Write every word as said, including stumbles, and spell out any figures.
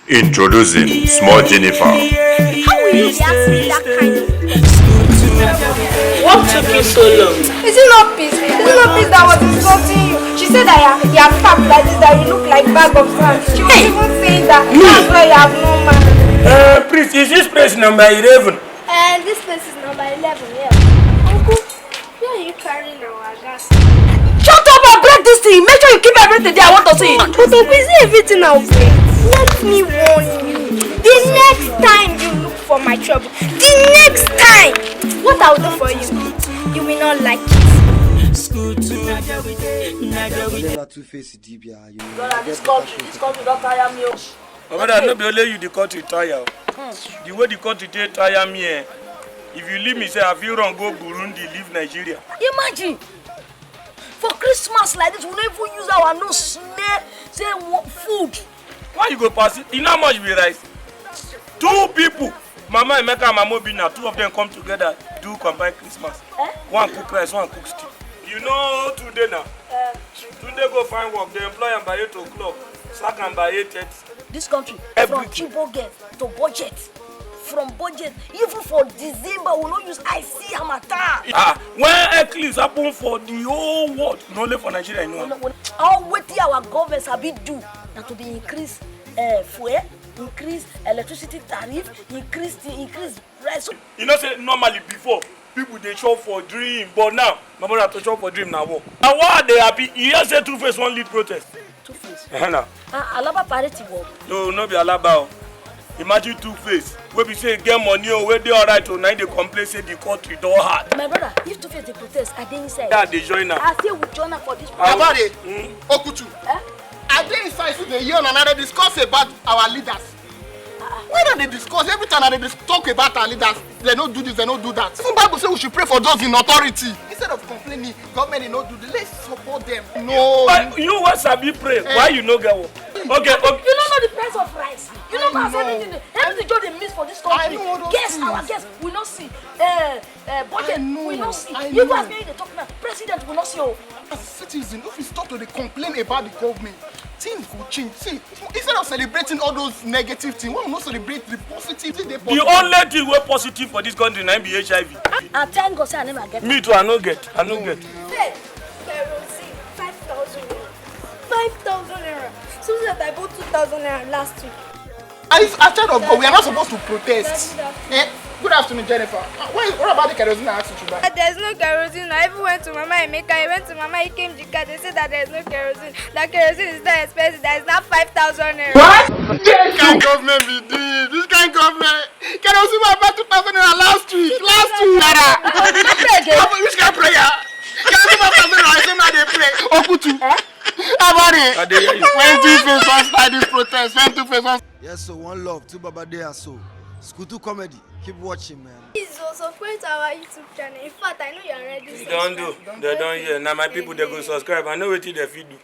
Introducing Small Jennifer. How will you be asking me that kind of? What took you so long? Is it not peace? Is it not peace that was insulting you? She said that you are, you are fat like this, that you look like bag of sand. She was even saying that that's why you have no man. Uh, please, is this place number eleven? And this place is number eleven, yeah. Uncle, where are you carrying our gas? Shut up and break this thing. Make sure you keep everything there. I want to see it. But Uncle, is it everything I'll break? Let me warn you. The next time you look for my trouble, the next time, what I'll do for you, you will not like it. Whatever two face dibia, you know. This country, this country don tire me o. My brother, no be only you the country tire. The way the country dey tire me, eh? If you leave me, say I fit run go Burundi, leave Nigeria. Imagine, for Christmas like this, we no even use our nose smell say wo- food. Why you go pass it? You know how much we rice? Two people, Mama Emeka and Mama Obinna, two of them come together do combine Christmas. One cook rice, one cook stew. You know today now. Today go find work, they employ am by eight o'clock, sack am by eight thirty. This country, Everything. From Chiboge to budget, from budget, even for December, we no use eye see harmattan. Ah, when eclipse happen for the whole world, not only for Nigeria, you know. All wetin our government sabi do na to dey increase uh, fuel, increase electricity tariff, increase the increase price. So You know say normally before, people dey chop for dream, but now, my brother, to chop for dream na work. Na why I dey happy. You hear say Two Face wan lead protest? Two Face. Eh, na. Ah, Alaba parity work. No, no be Alaba o. Imagine Two Face wey be say e get money o, wey dey alright o, na him dey complain say the country don hard. My brother, if Two Face dey protest, I dey inside. That dey join am. I say we join am for this. Abade, Okutu, I dey inside to dey hear una dey discuss about our leaders. Why not dey discuss? Every time I dey dis- talk about our leaders, they no do this, they no do that. Even Bible say we should pray for those in authority. Instead of complaining, government no do this. Let's support them. No. But you wey sabi pray, why you no get work? Okay, okay. You no know the price of rice. You no know as everything dey, everything just dey miss for this country. I know all those Guess our things. Guess we no see. Uh, uh, budget I know, we no see. I You know. As many dey talk now, president we no see o. As citizens, if we stop to dey complain about the government, things go change. See, instead of celebrating all those negative things, why we no celebrate the positive thing dey The only thing wey positive for this country na be H I V. I thank God say I never get. Me too, I no get, I no get. Hey, kerosene, five thousand naira. Five thousand naira. Something that I bought two thousand naira last week. As a child of God, we are not supposed to protest. Eh? Good afternoon, Jennifer. Uh, What, what about the kerosene I asked you to buy? There's no kerosene. I even went to Mama Emeka. I went to Mama Ikemjika. They said that there's no kerosene. That kerosene is that expensive. That is now five thousand naira. This kind government be this. This kind government. Kerosene I buy two thousand naira last week. Last week, naira. Which kind prayer? Kerosene five thousand naira. I say na dey pray. Okutu. Abade. I dey hear you. When Two Face wan start this protest, when Two Face wan Yes, so one love to Baba Dea. So, Skutu Comedy, keep watching, man. Please, oh, subscribe to our YouTube channel. In fact, I know you are already They don do, they don hear. Na my people, they go subscribe. I know wetin they fit do.